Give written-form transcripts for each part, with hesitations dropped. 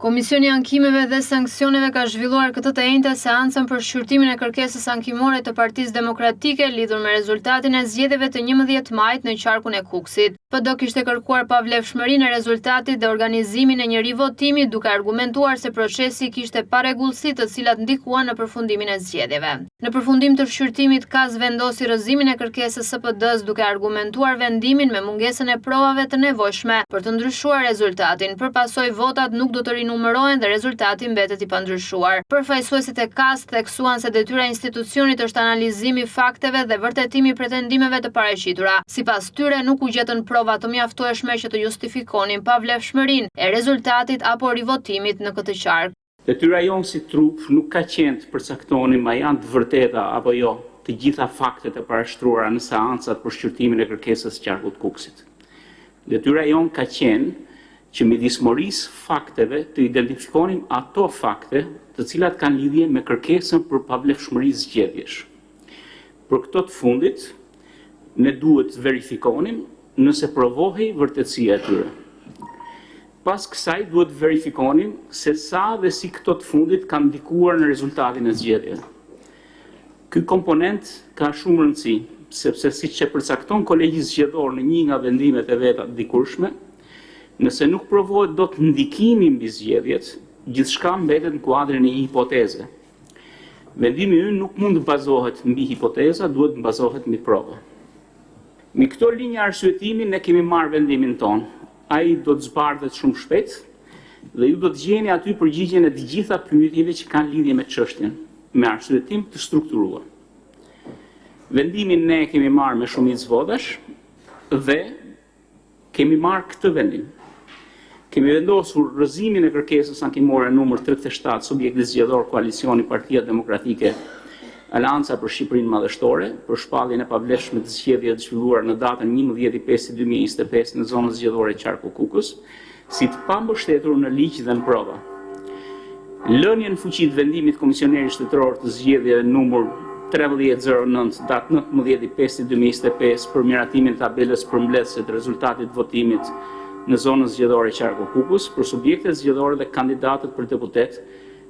Komisioni i Ankimeve dhe Sanksioneve ka zhvilluar këtë të enjte seancën për shqyrtimin e kërkesës ankimore të Partisë Demokratike lidhur me rezultatin e zgjedhjeve të 11 majit në qarkun e Kukësit. PD kishte kërkuar pavlefshmërinë e rezultatit dhe organizimin e një rivotimi duke argumentuar se procesi kishte parregullsi të cilat ndikuan në përfundimin e zgjedhjeve. Në përfundim të shqyrtimit, KAS vendosi rrëzimin e kërkesës së PD-së duke argumentuar vendimin me mungesën e provave të nevojshme për të ndryshuar rezultatin. Për pasojë, votat nuk do të rinumërohen dhe rezultati mbetet i pandryshuar. Përfaqësuesit e KAS theksuan se detyra e institucionit është analizimi i fakteve dhe vërtetimi i pretendimeve të paraqitura. Sipas tyre, nuk u gjetën prova të mjaftueshme që të justifikonin pavlefshmërinë e rezultatit apo rivotimit në këtë qark. Detyra jonë si trupë nuk ka qenë të përcaktonim a janë të vërteta apo jo të gjitha faktet e parashtruara në seancat për shqyrtimin e kërkesës së qarkut të Kukësit. Detyra jonë ka qenë që midis morisë fakteve të identifikonim ato fakte të cilat kanë lidhje me kërkesën për pavlefshmëri zgjedhjesh. Për këto të fundit, ne duhet të verifikonim nëse provohej vërtetësia e tyre. Pas kësaj duhet të verifikonim se sa dhe si këto të fundit kanë ndikuar në rezultatin e zgjedhjeve. Ky komponent ka shumë rëndësi, sepse siç e përcakton Kolegji Zgjedhor në një nga vendimet e veta të dikurshme, nëse nuk provohet dot ndikimi mbi zgjedhjet, gjithçka mbetet në kuadrin e një hipoteze. Vendimi ynë nuk mund të bazohet mbi hipoteza, duhet të bazohet mbi prova. Mbi këto linja arsyetimi ne kemi marrë vendimin tonë. Ai do të zbardhet shumë shpejt dhe ju do të gjeni aty përgjigjen e të gjitha pyetjeve që kanë lidhje me çështjen, me arsyetim të strukturuar. Vendimin ne e kemi marrë me shumicë votash dhe Kemi marrë këtë vendim. Kemi vendosur rrëzimin e kërkesës ankimore numër 37 subjekti zgjedhor Koalicioni Partia Demokratike Aleanca për Shqipërinë Madhështore për shpalljen e pavlefshme të zgjedhjeve të zhvilluara në datën 11.5.2025 në zonën zgjedhore Qarku Kukës, si të pambështetur në ligj dhe në prova. Lënien në fuqi të vendimit të Komisionerit Shtetëror të Zgjedhjeve numër 1309 datë 19.5.2025 për miratimin e tabelës përmbledhëse të rezultatit të votimit në zonën zgjedhore Qarku Kukës për subjektet zgjedhore dhe kandidatët për deputet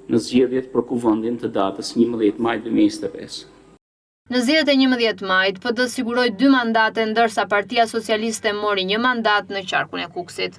në zgjedhjet për Kuvendin të datës 11 maj 2025. Në zgjedhjet e 11 majit, PD siguroi dy mandate, ndërsa Partia Socialiste mori një mandat në qarkun e Kukësit.